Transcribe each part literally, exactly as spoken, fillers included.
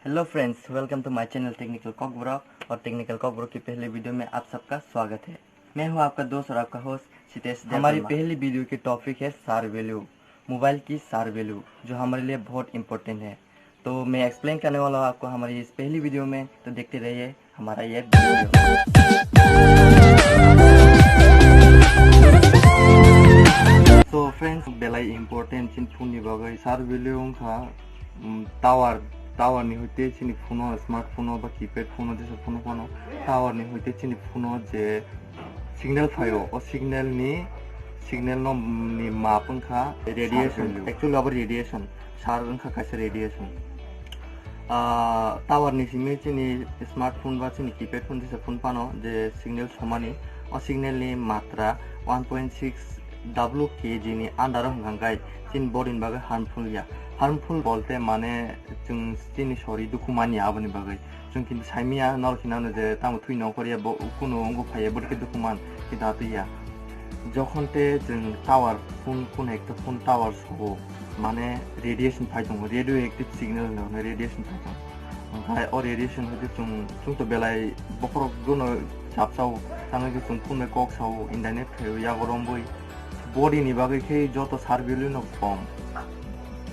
Hello friends, welcome to my channel Technical Kokborok और Technical Kokborok की पहले वीडियो में आप सबका स्वागत है। मैं हूं आपका दोस्त और आपका होस्ट सितेश देव हमारी पहली वीडियो की टॉपिक है सार वैल्यू, मोबाइल की सार वैल्यू, जो हमारे लिए बहुत इंपॉर्टेंट है। तो मैं एक्सप्लेन करने वाला हूँ आपको हमारी इस पहली वीडियो में, तो देखते रहिए हमारा ये video. So friends, belai important chini phone ni bagwi sar value wngkha, um, tower, tower ni hoite chini phone o, smartphone o ba keypad phone o, jesa phone o phano tower ni hoite chini phone o je signal phaio, o signal ni, signal no ni map wngkha radiation, actually abo radiation, sar wngkha kaisa radiation. Ah, tower ni simi chini smartphone ba chini keypad phone jesa phone phano je signal somani, o signal ni matra one point six W K G ni under o hwnka hwnkhe chini body ni bagwi harmful ya. Harmful bolte mane chwng chini sori dukhu manya aboni bagwi. Chwng kintu saimanya norok hinano je tamo thwi nongkhor ya bo kunu wngwi phaiya bwrwi khe dukhu man kintu atwi ya. Jokhon te chwng tower phone kunu ekta phone tower sobo mane radiation phai tongo, radioactive signal hinwi radiation phai tongo. Onkhe o radiation hoite chwng, chwng to belai bokhorok gono chapsao, tamo khe chwng phone bai kok sao, internet khaio, yago romboi. Body ni bagwi khe joto sar value no kom.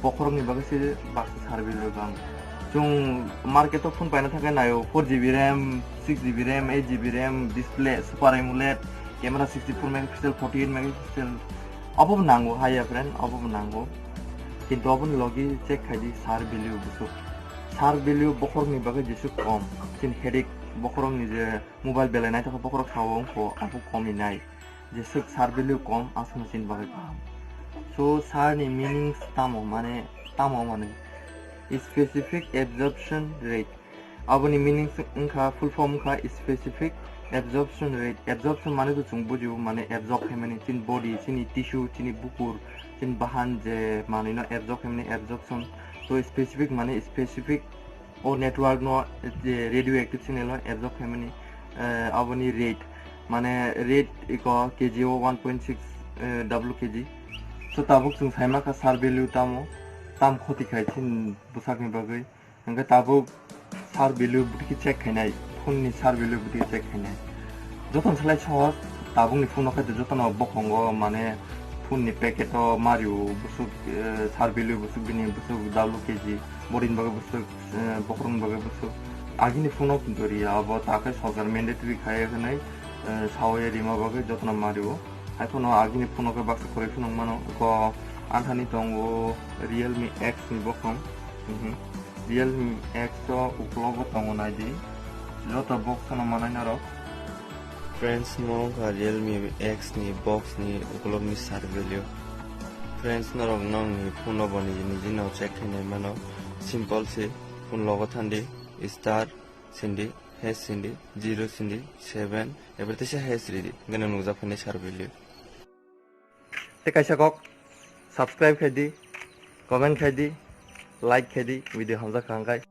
Bokhorok ni bagwi se baksa sar value bang. Chwng market o phone paina thangkhe naio four G B RAM, six G B RAM, eight G B RAM, display, super AMOLED, camera sixty-four megapixel, forty-eight megapixel. Obo bo nango, haiya friend, obo bo nango. Kintu oboni logi check khai di sar value busuk. Sar value bokhorok ni bagwi jesuk kom. Chini headache bokhorok ni je mobile belai naithok bokhorok sao wngkho, abo kom ni nai. Jesuk sar value kom aswkno chini bagwi kaham. So sar ni meanings tamo mane, tamo mane specific absorption rate. Aboni meanings wngkha, full form wngkha specific absorption rate. Absorption mane to chwng bujio, mane absorb khaimani chini body, chini tissue, chini bukur, chini bahan je manwino absorb khaimani absorption. To specific mane specific o network no je radioactive signal no absorb khaimani, eh, aboni rate, mane rate iko K G o one point six, eh, W K G. So tabuk chwng saima kha sar value tamo, tam khoti khai chini bwsakni bagwi. Hingke tabuk sar value bwtwi khe check khainai, phone ni sar value bwtwi khe check khainai. Jotono salai sohoj, tabukni phone no khe jotono bokhongo mane phone ni packet o mario bwswk, eh, sar value bwswk bini bwswk W K G, body ni bagwi bwswk, eh, bokhorok ni bagwi bwswk. Agini phone o kintu riya, abo ta khe sorkar mandatory khai hwnwi, eh, sawi rima bagwi jotono mario. Haiphano agini phone o khe baksa correction wng mano, ko anthani tongo Realme X ni bokhong. Mhm. Realme X o uklogo tongo naidi. Joto box no manai norok. Friends, mo wngkha Realme X ni box ni uklog ni sar value. Friends, norok nokni phone o bo niji niji no check khainai mano. Simple se, phone logo thandi, star sindi, hash sindi, zero sindi, seven, ebar teisa hash ridi, hingke nang nukjak phainai sar value. Tei kaisa kok, subscribe khai di, comment khai di, like khai di, video hamjak kha hwnkhe.